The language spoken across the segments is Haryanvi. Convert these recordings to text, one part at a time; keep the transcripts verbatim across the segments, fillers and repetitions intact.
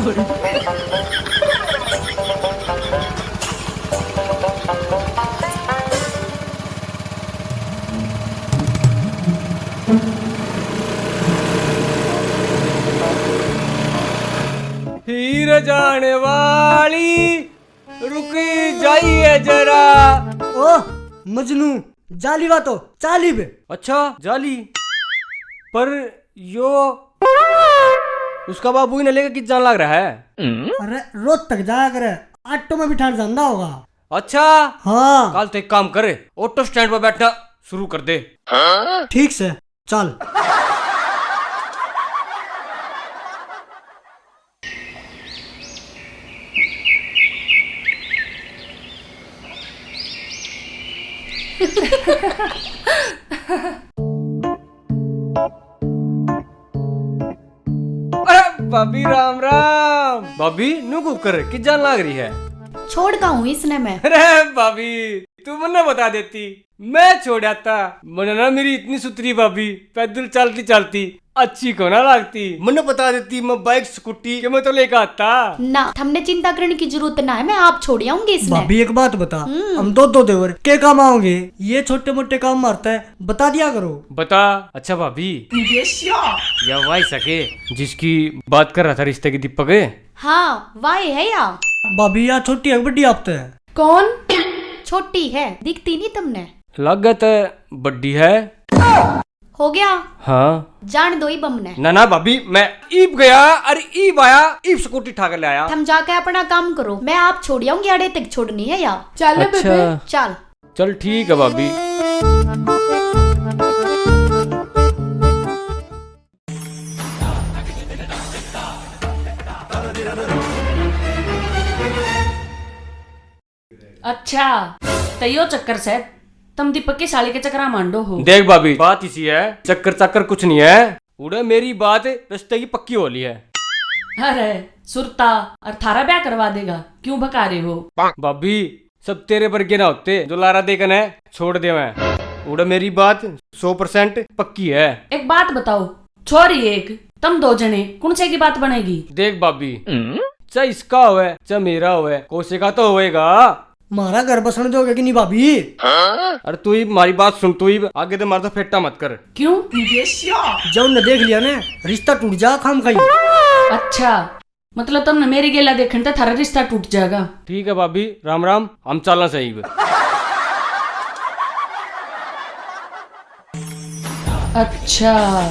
हीर जाने वाली, रुकी जाइए जरा। ओ मजनू, जाली वा तो चाली बे। अच्छा, जाली। पर यो उसका बाबू ही ना लेकर कित जान लाग रहा है। अरे, रोहतक जाया करे, ऑटो में बिठाण जांदा होगा। अच्छा। हाँ। काल तो एक काम कर, ऑटो स्टैंड पर बैठना शुरू कर दे। ठीक से, चल। अरे भाभी, राम राम। भाभी, न्यू कुकर कित जान लाग रही है? छोड़ का हूँ इसने मैं। अरे भाभी, तू मन्ने बता देती, मैं छोड़ आता। मन्ने ना मेरी इतनी सुथरी भाभी पैदल चलती चलती अच्छी को ना लागती। मन्ने बता देती, मैं बाइक स्कूटी के मैं तो लेकर आता। ना, थमने चिंता करने की जरूरत ना है, मैं आप छोड़ आऊंगी इसने। भाभी, एक बात बता, हम्म। हम दो दो देवर के काम आओगे? ये छोटे मोटे काम मारता है, बता दिया करो। बता। अच्छा भाभी, या वाई सके जिसकी बात कर रहा था रिश्ते की, दीपक? हाँ, वाई है या। भाभी, या छोटी है, बड़ी आप तो है? कौन? छोटी है, दिखती नहीं तुमने? लागत है बड़ी है। हो गया? हाँ। जान दो इब हमने। ना ना भाभी, मैं ईब गया, अरे ईब आया, ईब स्कूटी ठा कर ले आया। थम जाके अपना काम करो, मैं आप छोड़ आऊंगी, अड़े तक छोड़नी है या। चल अच्छा। बेबे। चल। चल ठीक है भाभी। अच्छा, तो यो चक्कर से तुम दीपक की साली के चक्करा मांडो हो। देख भाभी, बात इसी है, चक्कर चक्कर कुछ नहीं है। उड़े मेरी बात रिश्ते की पक्की हो ली है। अरे सुरता, और थारा ब्याह करवा देगा, क्यों भका रहे हो? भाभी, सब तेरे वर्गे ना होते जो लारा देखन है छोड़ देवे। उड़े मेरी बात सौ परसेंट पक्की है। एक बात बताओ, छोरी एक, तुम दो जने, कौन से की बात बनेगी? देख भाभी, चाहे इसका होवे, चाहे मेरा होवे, कोसे का तो होएगा। म्हारा घर बसण दोगे कि नहीं भाभी? अरे तू ही म्हारी बात सुन, तू ही आगे तो म्हारा तो फेटा मत कर। क्यों? जब उनने देख लिया ना, रिश्ता टूट जा खाम खाई। अच्छा, मतलब तुमने मेरी गेला देखण ते थारा रिश्ता टूट जाएगा? ठीक है भाभी, राम राम, हम चालना चाहिए। अच्छा,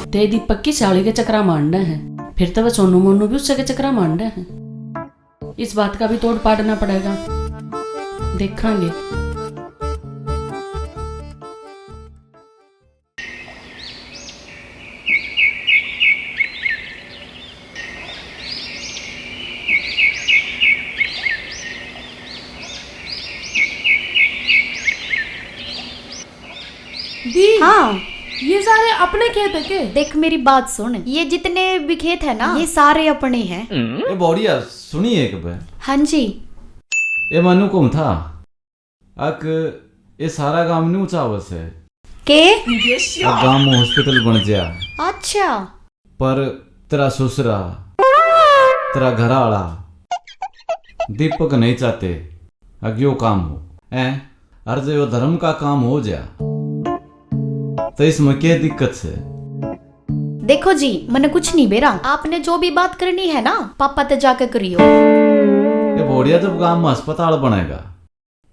ते दीपक की साली के चक्करा मारना है, फिर तो वह सोनू मोनू भी उससे के चक्करा मारना है। इस बात का भी तोड़ पाड़ना पड़ेगा, देखांगे। दी, हाँ। ये सारे अपने खेत है के? देख मेरी बात सुन, ये जितने भी खेत है ना, ये सारे अपने हैं। ए बौड़िया, सुनिए एक बार। हाँ जी। ए मनु कौन था? अक, ये सारा काम न्यू चावस है। के? अक गाम में हॉस्पिटल बन जा। अच्छा। पर तेरा ससुरा, तेरा घर आला दीपक नहीं चाहते अक यो काम हो, हैं? अर जो यो धर्म का काम हो जा, तो इसमें के दिक्कत से? देखो जी, मने कुछ नहीं बेरा, आपने जो भी बात करनी है ना, पापा ते जाके करियो। ये भोड़िया जब गांव में अस्पताल बनेगा,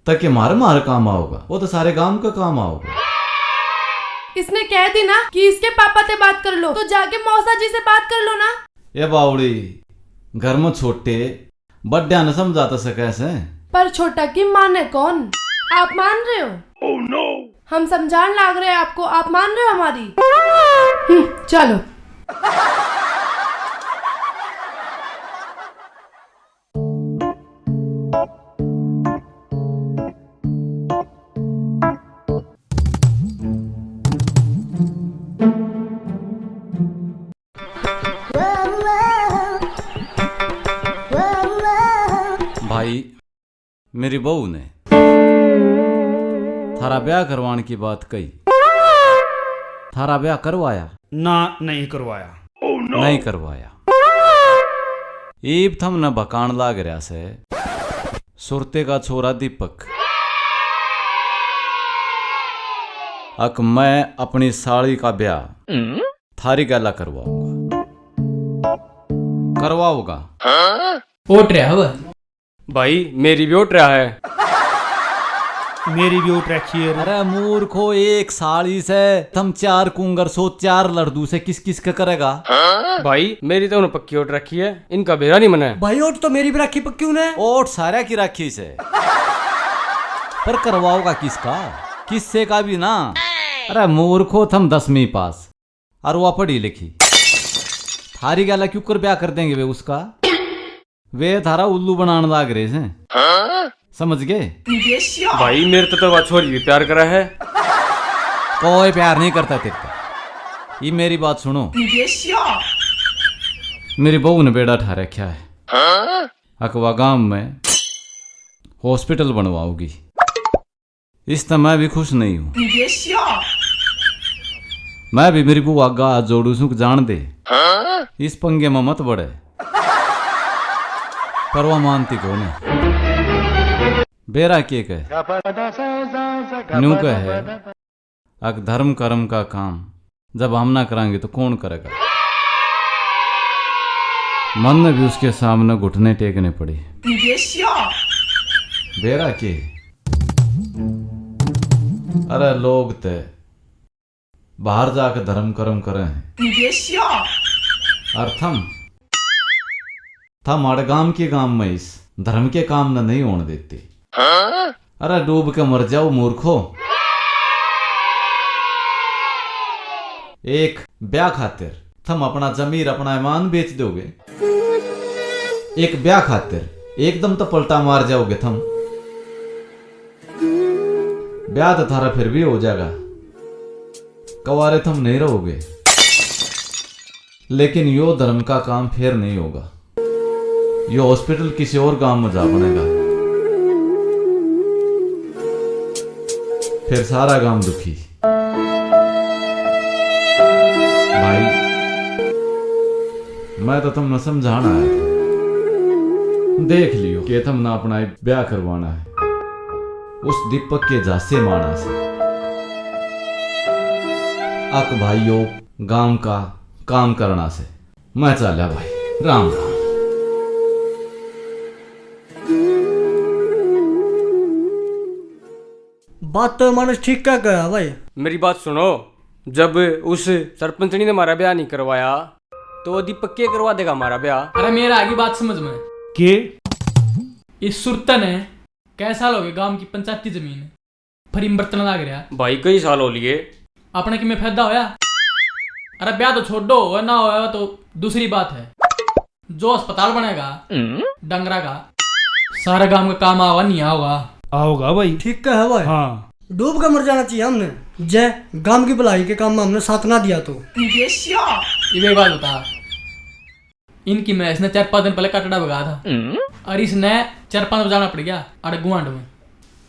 तो के मारे मारे काम आओगा, वो तो सारे गांव का काम आओगा। इसने कह दी ना कि इसके पापा ते बात कर लो, तो जाके मौसा जी से बात कर लो ना। ये बावड़ी, घर में छोटे बड्या ने समझा तो सके से। पर छोटा की माने कौन? आप मान रहे हो? Oh no! हम समझान लाग रहे हैं आपको, आप मान रहे हो हमारी? हम्म, चलो। भाई, मेरी बहू ने थारा ब्याह करवाने की बात कही। थारा ब्याह करवाया? ना, नहीं करवाया। नहीं करवाया। ईब थमनै भकान लाग रहा सै। सुरते का छोरा दीपक। अक मैं अपनी साली का ब्याह थारी गैला करवाऊंगा। करवाओगा? ओट रहा है। भाई, मेरी भी ओट रहा है। मेरी भी ओट रखी है। अरे मूर्खो, एक साली से थम चार कुंगर सो चार लड़दू से किस किस का करेगा? भाई, मेरी तो उन्हें पक्की ओट रखी है, इनका बेरा नहीं मना है। भाई, ओट तो मेरी भी रखी पक्की उन्हें। ओट सारा की रखी से, पर करवाओगा किसका? किससे का भी ना। अरे मूर्खो, थम दसवीं पास और वह पढ़ी लिखी, थारी गैला क्यों कर ब्याह कर देंगे वे उसका? वे थारा उल्लू बनान लाग रहे हैं, समझ गए? भाई, मेरे तो, तो वह छोरी भी प्यार करा है। कोई प्यार नहीं करता तेरे को। ये मेरी बात सुनो। मेरी बहू ने बेड़ा ठा रखा है। अकवा गांव में हॉस्पिटल बनवाओगी। इस तो मैं भी खुश नहीं हूँ। मैं भी मेरी बहू आगा हाथ जोड़ू सूं कि जान दे, इस पंगे में मत बड़े। पर वह मानती को नहीं। बेरा के कहे, न्यू कहे, अक धर्म कर्म का काम जब हम ना करांगे तो कौन करेगा? मन ने भी उसके सामने घुटने टेकने पड़े। बेरा के? अरे लोग ते बाहर जाके धर्म कर्म करे हैं। और थम, थम आड़े गाम के गाम में इस धर्म के काम ने नहीं होने देते। अरे डूब के मर जाओ मूर्खो। एक ब्याह खातिर थम अपना जमीर, अपना ईमान बेच दोगे। एक ब्याह खातिर एकदम तो पलटा मार जाओगे थम। ब्याह तो थारा फिर भी हो जाएगा, कवारे थम नहीं रहोगे। लेकिन यो धर्म का काम फिर नहीं होगा। यो हॉस्पिटल किसी और गांव में जा बनेगा। फिर सारा गांव दुखी। भाई, मैं तो तुमने समझाना है। देख लियो कि तुमने अपना ब्याह करवाना है। उस दीपक के झांसे माना से। अक भाइयों, गांव का काम करना से। मैं चाल्या भाई, राम राम। बात तो मानस ठीक कह गया भाई। मेरी बात सुनो, जब उस सरपंचनी ने हमारा ब्याह नहीं करवाया, तो वो दीपक के करवा देगा हमारा ब्याह? अरे मेरा आगी बात समझ में। के? इस सुरतन है, कै साल हो गए गांव की पंचायती जमीन फरीम बरतन लाग रहा। भाई, कई साल हो लिए। अपने किमें फायदा होया? अरे ब्याह तो छोड़ो, होया ना होया तो दूसरी बात है। जो अस्पताल बनेगा, हम्म। डंगरा का, सारा गांव का काम आवा नहीं आओगा? आओगा भाई। ठीक है भाई। हाँ। डूब के मर जाना चाहिए हमने, जय गांव की भलाई के काम में हमने साथ ना दिया तो। ये बात बता, इनकी मैं इसने चार पांच दिन पहले कटड़ा भगा था, हम्म। और इसने चार पांच बजाना पड़ गया अड़ गुआंड में।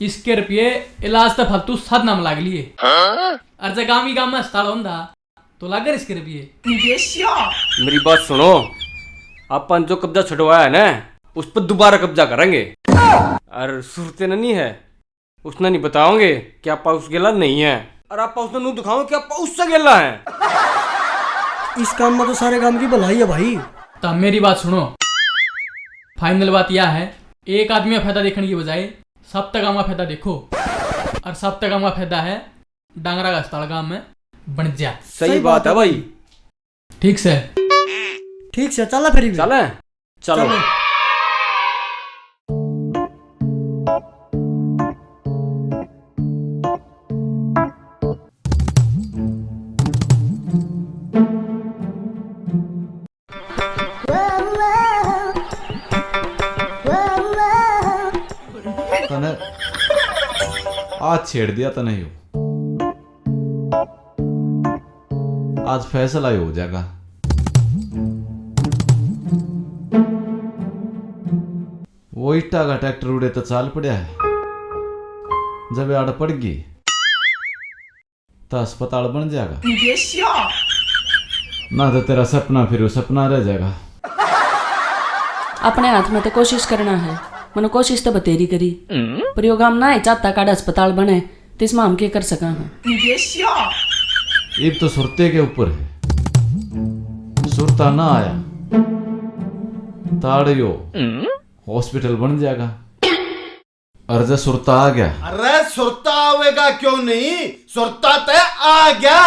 इसके रुपये इलाज तो फालतू साधना में लाग लिए। हाँ? और जब गांव ही गांव में अस्पताल होंदा, तो लागर इसके रुपये। मेरी बात सुनो, अपन जो कब्जा छुड़वाया है ना, उस पर दोबारा कब्जा करेंगे। और सुरते नहीं है, उसने नहीं बताओगे कि आपा उस गेला नहीं है, और आपा उसने नहीं दिखाओगे कि आपा उससे गेला है। इस काम में तो सारे काम की भलाई है भाई। तो मेरी बात सुनो, फाइनल बात यह है, एक आदमी का फायदा देखने की बजाय सब तक आमा फायदा देखो, और सब तक आमा फायदा है डांगरा का अस्पताल गांव में बन जा। सही बात है भाई। ठीक से। ठीक से, चला फिर भी। चले? चलो। चलो। तने आज छेड़ दिया तने यो। आज फैसला ही हो जाएगा। वो ईटा का ट्रैक्टर उड़े तो चाल पड़ा है, जब आड़ पड़ गई तो अस्पताल बन जाएगा, ना तो तेरा सपना फिर वो सपना रह जाएगा। अपने हाथ में तो कोशिश करना है, मने कोशिश तो बतेरी करी, पर यो गाम ना ही चाहता काड़ा अस्पताल बने, तो इसमें हम के कर सका हैं? इब तो सुरते के ऊपर है, सुरता ना आया ताड़ यो हॉस्पिटल बन जाएगा। अरे जे सुरता आ गया। अरे सुरता आवेगा क्यों नहीं, सुरता तय आ गया।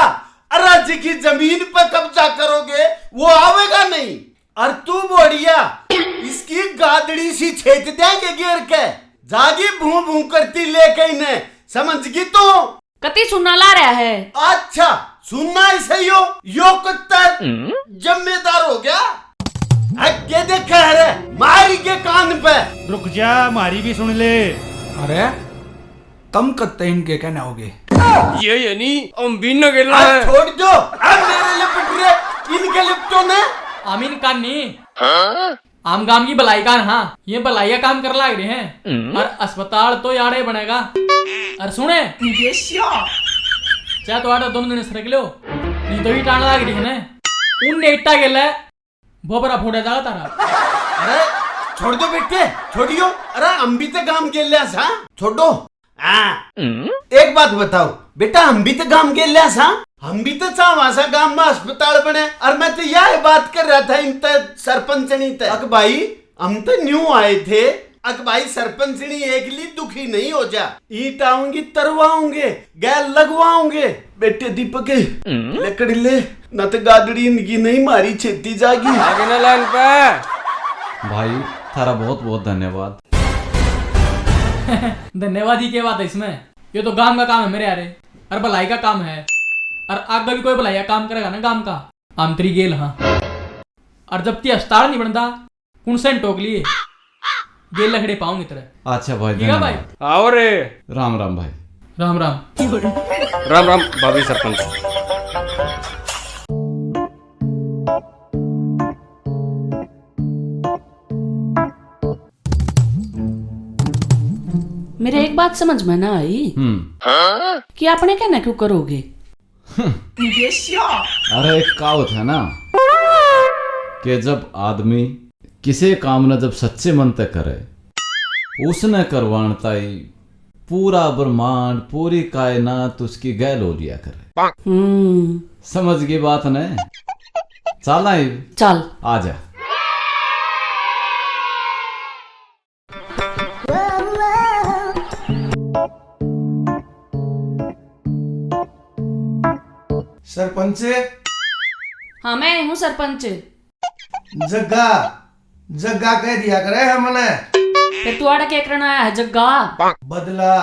अरे जिकी जमीन पे कब्जा करोगे वो आवेगा नहीं। और तू बोड़िया, इसकी गादड़ी सी छेद देंगे गिर के। जागी भूं भूं करती लेके इन्हें, समझ गई तू? कती सुनना ला रहा है? अच्छा, सुनना ही सही हो, यो कुत्ता जिम्मेदार हो गया। अगे देखे है रे, मारी के कान पे। रुक जा, मारी भी सुन ले। अरे, तम कत्ते इनके कहने होगे? ये, ये नहीं, हम भी न गेला आ, है। छोड़ दो, अब मेरे लिपट रहे, इनके लिपटो ने। हम इनका नहीं। हाँ? आम गाम की भलाई का, हाँ, ये भलाई का काम कर लाग रहे हैं। हम्म। और अस्पताल तो याड़े बनेगा। और सुने, चाहे तो आड़े दोनों दिन सरक लो, नहीं तो ही टाण लाग रही है ना। उन नेटा के ले बोबरा फोड़ा जागा तारा। अरे छोड़ दो बेटे, छोड़ियो। अरे हम भी तो काम के लिया सा, छोड़ो। हाँ। हम्म। एक बात बताओ बेटा, हम भी तो गांव गेल्या सा, हम भी तो चाहवा सा गांव में अस्पताल बने। और मैं तो यह बात कर रहा था इन ते सरपंचनी ते, अक भाई हम तो न्यू आए थे, अक भाई सरपंचनी एकली दुखी नहीं हो जा, ईट आऊंगी तरवाऊंगे, गैल लगवाऊंगे। बेटे दीपक, हम्म। लकड़ी ले, ना तो गादड़ी इनकी नहीं मारी छेती जागी। आगे ना लाइन पे। भाई थारा बहुत बहुत धन्यवाद। धन्यवाद ही के बात है इसमें, ये तो गांव का काम है मेरे यारे, और भलाई का काम है, और आगे भी कोई भलाई का काम करेगा ना गांव का, हम तेरी गेल हाँ। और जब ती अस्पताल नहीं बनता, कौन सा टोक लिए, गेल लखड़े पाऊंगी तेरे। अच्छा भाई, ठीक है भाई। धन्यवाद। आओ रे। राम राम भाई। राम राम। राम राम भाभी सरपंच। मेरे एक बात समझ में ना आई हम्म। कि आपने कहना क्यों करोगे? अरे, एक कहावत है ना कि जब आदमी किसी काम ने जब सच्चे मन तै करे, उसने करवाण ताई पूरा ब्रह्मांड, पूरी कायनात उसकी गैल हो लिया करे। हम्म। समझ गई बात ने? चाला ही। चल। आ जा। सरपंच। हाँ, मैं ही हूँ सरपंच। जग्गा, जग्गा कह दिया करे है मने। फिर तू आड़े के करना आया है जग्गा? बदला,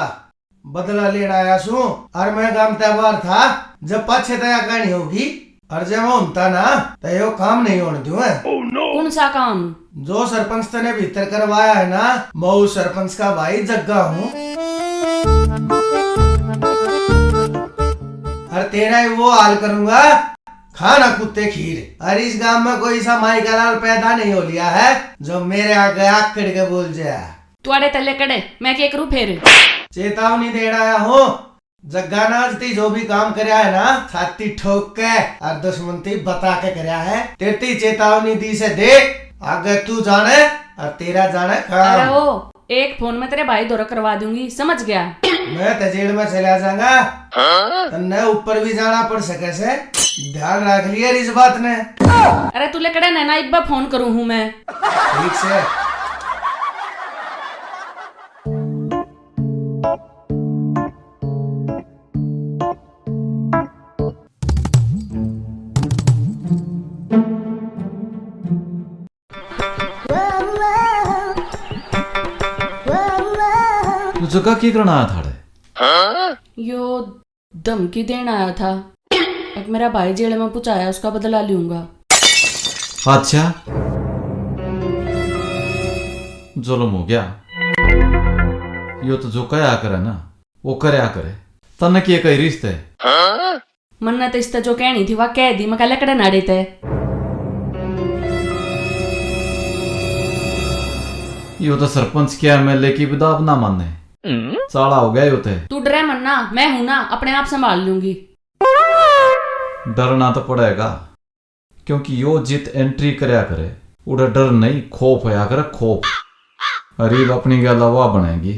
बदला लेना आया सूं। और मैं गाम तै बाहर था, जब पाछे तया कहनी होगी, और जब मैं होता ना, तो यो काम नहीं होने दूं है। कौन सा काम? जो सरपंच तने भीतर करवाया है ना, मैं उस सरपंच का भाई जग्गा हूँ। और तेरा ही वो हाल करूंगा, खाना कुत्ते खीर। और इस गांव में कोई सा माई का लाल पैदा नहीं हो लिया है, जो मेरे आगे आकड़ के बोल जाए। तुआड़े तले कड़े, मैं के करूं फिर? चेतावनी देना आया हूँ, जग्गा नाज ती जो भी काम करया है ना, छाती ठोक के और दुश्मन ती बता के करया है। तेरे ती चेतावनी दी से देख, आगे तू जाने और तेरा जाने काम। अरे ओ, एक फोन में तेरे भाई धोरे करवा दूंगी, समझ गया? मैं तो जेल में चला जाऊंगा, तन्ने ऊपर भी जाना पड़ सके से, ध्यान रख लिया इस बात ने। अरे तू लकड़े ने ना, इब्बा फोन करूं हूं मैं। ठीक से। तू जगह की करना आया थाड़े? यो धमकी देना आया था। अब मेरा भाई जेल में पहुंचाया, उसका बदला लूंगा। अच्छा, जुल्म हो गया। यो तो जो कहा करे ना, वो करया करे। तन्ने के कही रिश्ते? मन्ने तो इसते जो कहनी थी, वा कह दी, मैं कह लकड़े नाड़े ते। यो तो सरपंच के एमएलए की भी दाब ना माने। चाला हो गया यो ते। तू डरे मन्ना, मैं हूं ना, अपने आप संभाल लूंगी। डरना तो पड़ेगा, क्योंकि यो जित एंट्री करया करे, उड़े डर नहीं, खौफ होया करे, खौफ। अरे, अपनी गैल वा बनेगी।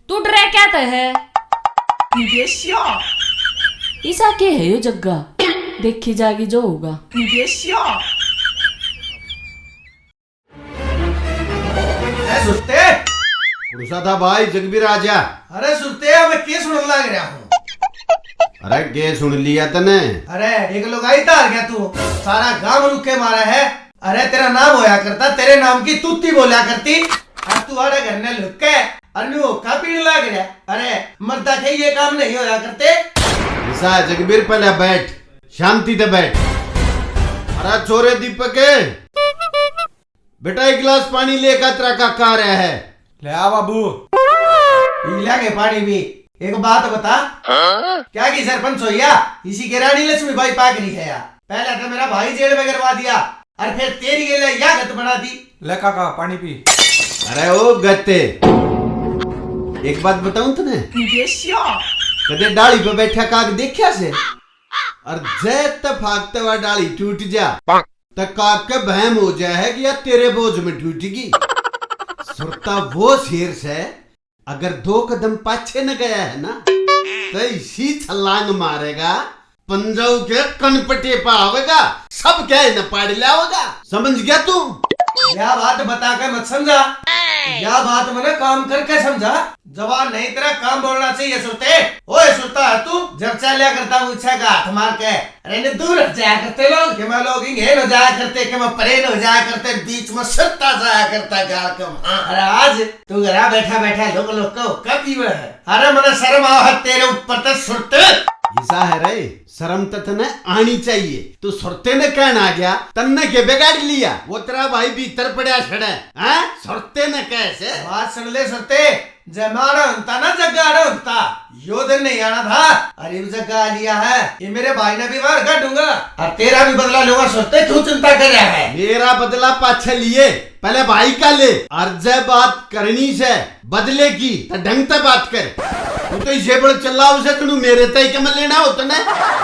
तू डरे क्या तै है? इसा के है यो जग्गा? देखी जागी जो होगा। ए सुरते। कुड़सा था भाई, जगबीर आजा। अरे सुरते, मैं के सुनन लाग रहा हूँ? अरे के सुन लिया तने? अरे एक लुगाई तार गया तू, सारा गांव रुके मारा है। अरे तेरा नाम होया करता, तेरे नाम की तूती बोला करती, और तू आड़े घर ने लुक के और न्यू होका पीने लाग रहा। अरे मर्दा के ये काम नहीं होया करते। ऐसा है जगबीर, पहले बैठ, शांति से बैठ। अरे छोरे दीपक, बेटा, एक गिलास पानी लेकर तेरा काका आ रहा है। ले आ बाबू। पी लेंगे पानी भी। एक बात बता, हाँ? क्या की सरपंच होया? इसी के रानी लक्ष्मी बाई पाक रही है या? पहले तो मेरा भाई जेल में करवा दिया और फिर तेरी गेले या गत बना दी। ले काका, पानी पी। अरे ओ गत्ते, एक बात बताऊं तने? कदे डाली पे बैठा काग देखा से? और जय तफाक ते वा डाली टूट जा, तो काग के बहम हो जाए है कि या तेरे बोझ में टूटेगी। सुरता वो शेर से, अगर दो कदम पाछे न गया है ना, तो इसी छलांग मारेगा, पंजाऊ के कनपटे पे आवेगा, सब क्या है न पाड़ लावेगा। समझ गया तू? या बात बता के मत समझा, या बात मैंने काम करके समझा। जवान नहीं, तेरा काम बोलना चाहिए सुरते। ओए सुरता है तू, जब चाल्या करता ऊंचा का हाथ मार के, अरे ने दूर हट जाया करते लोग, कि मैं लोग इंगे न जाया करते, कि मैं परे न हो जाया करते, बीच में सुरता जाया करता गाल के। हाँ, अरे आज तू घरा बैठा बैठा लोग लोग को कब पीवे है? अरे मने शर्म आवे है तेरे ऊपर ते सुरते। ऐसा है रे, शर्म तो तने आनी चाहिए। तू सुरते ने कहना आ गया, तन्ने के बिगाड़ लिया? वो तेरा भाई भीतर पड़ा छड़े, हैं? सुरते ने कैसे? बात सुन ले सुरते, जय माड़ा होता ना जग्गा आड़ा होता, यो दिन नहीं आना था। अरे वो जग्गा आ लिया है, ये मेरे भाई ने भी मार काटूंगा और तेरा भी बदला लूंगा। सुरते क्यों चिंता कर रहा है? मेरा बदला पाछे लिए, पहले भाई का ले। और जय बात करनी से बदले की, तो ढंग से बात कर। तू तो इसे बड़ चिल्लाओ से, तू मेरे तय के मैं लेना होता ना।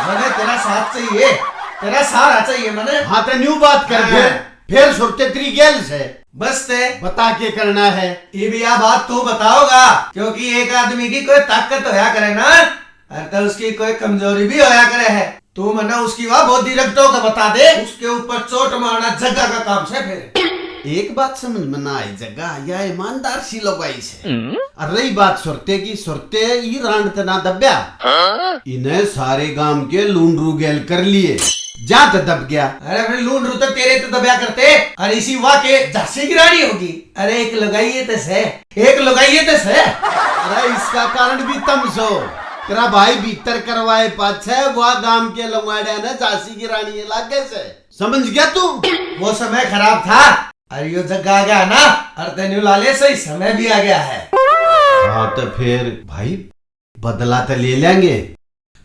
मैंने तेरा साथ चाहिए, तेरा सहारा चाहिए मैंने। हाँ, तो न्यू बात कर हाँ। फिर। फिर सुरते तेरी गेल से। बस ते। बता के करना है। ये भी आ बात तू बताओगा, क्योंकि एक आदमी की कोई ताकत होया करे ना, अर तो उसकी कोई कमजोरी भी होया करे है। तू मन्ना उसकी वा बोधी रगटो का बता दे, उसके ऊपर चोट मारना जग्गा का काम से फिर। एक बात समझ में ना आई जग्गा, या ईमानदार सी लुगाई से। हम्म। और रही बात सुरते की, सुरते ई रांड ते ना दब्या। हाँ? इन्हें सारे गांव के लूंडरू गेल कर लिए, जा ते दब गया। अरे फिर लूंडरू तो तेरे ते दब्या करते, और इसी वा के झांसी की रानी होगी। अरे एक लुगाई ये ते से, एक लुगाई ये ते से। अरे इसका कारण भी तम सो। तेरा भाई भीतर करवाए पाछे वा गांव के लंगवाड़िया ने झांसी की रानी ये लागे से। समझ गया तू? वो समय खराब था, अरे यो जग्गा आ गया ना, अरे तेन्यू लाले सही समय भी आ गया है। हाँ तो फिर भाई बदला तो ले लेंगे,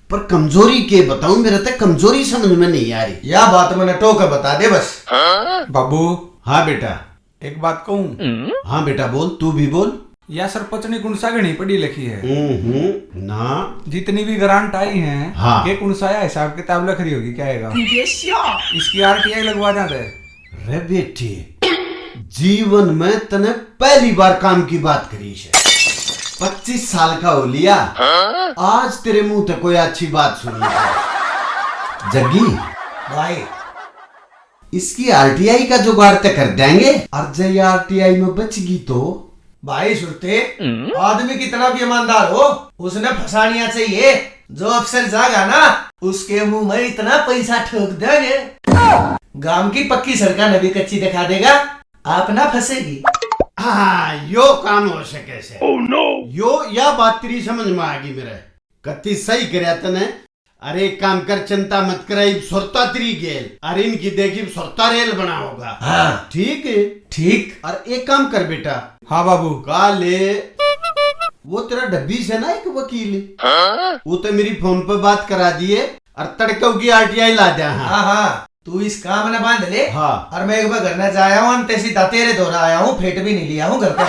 पर कमजोरी के बताऊं, मेरे ते कमजोरी समझ में नहीं आ रही। या बात मैंने टोके बता दे बस। बाबू। हाँ बेटा। एक बात कहूं? हाँ बेटा बोल, तू भी बोल। या सरपंचनी कुणसा घणी पढ़ी लिखी है? हम्म, हम्म, ना। जितनी भी grant आई हैं, हाँ। ये कुणसा या हिसाब किताब लिख रही होगी, क्या हैगा? इसकी आरटीआई लगवा जाते। रे बेटी, जीवन में तने पहली बार काम की बात करी है। पच्चीस साल का हो लिया, आज तेरे मुंह तक कोई अच्छी बात सुनी है। जग्गी भाई, इसकी आरटीआई का जुगाड़ ते कर देंगे। और जब ये आरटीआई में बचगी तो? भाई सुरते, आदमी कितना भी ईमानदार हो, उसने फंसानिया चाहिए। जो अफसर जागा ना, उसके मुंह में इतना पैसा ठोक देंगे, गांव की पक्की सड़का ने भी कच्ची दिखा देगा। आप ना फंसेगी। हाँ, यो काम हो सके से। यो, या बात तेरी समझ में आ गई मेरे। कत्ती सही करया तने। अरे एक काम कर, चिंता मत कर, इब सुरता तेरी गेल, अरे इनकी देख इब सुरता रेल बना होगा। हाँ। ठीक है। ठीक। और एक काम कर बेटा। हाँ बाबू। काले वो तेरा ढब्बी से ना एक वकील, हाँ? वो तो मेरी फोन पे बात करा दिए और तड़के की आरटीआई ला दिया। हाँ। हाँ, हाँ। तू इस काम ने बांध ले। हाँ। और मैं एक बार घर ना जाया हूँ, ते सीधा तेरे धोरा आया हूँ, फेट भी नहीं लिया हूँ घर पे।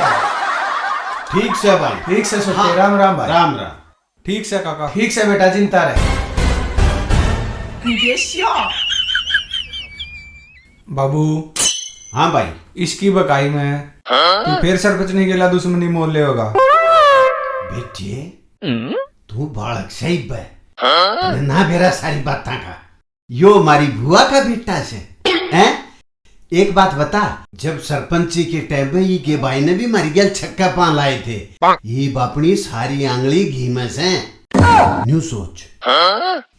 ठीक से भाई। ठीक से सुरते, हाँ। राम राम भाई। राम राम। ठीक से काका। ठीक से बेटा, जिंदा रहे। बाबू, हाँ भाई। इसकी बकाई में तू फिर सरपंचनी गेला दुश्मनी मोल लेगा। बेटे, तू बालक सही है। तने ना बेरा सारी बातां का। यो मारी बुआ का बेटा से, हैं? एक बात बता, जब सरपंची के टाइम पे ई के भाई ने भी मारी गेल छक्का पां लाए थे, ये बापनी सारी आंगली घी में से। न्यू सोच,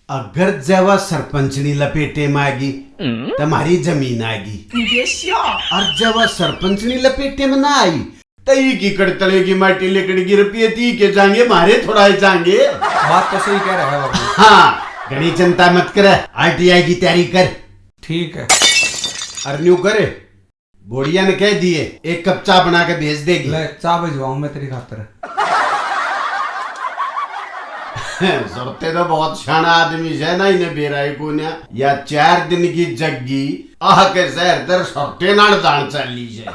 अगर जवा सरपंचनी लपेटे में आगी, तो हमारी जमीन आगी। और जवा सरपंचनी लपेटे में ना आई, तो ई की कड़तले की माटी लिकड़ गी, रुपये ती के जाएंगे, मारे थोड़ा ही जाएंगे। बात तो सही कह रहा है बाबू। हाँ, घणी चिंता मत करे, आरटीआई की तैयारी कर। ठीक है। और न्यू कर, बोड़िया ने कह दिए, एक कप चाय बना के भेज देगी। ले, चाय भिजवाऊं मैं तेरी खातर। सुरते तो बहुत शाना आदमी है ना, इन्हें बेरा ही कोन्या। या चार दिन की जग्गी आह के शहर दर सुरते नाल दान चाली है।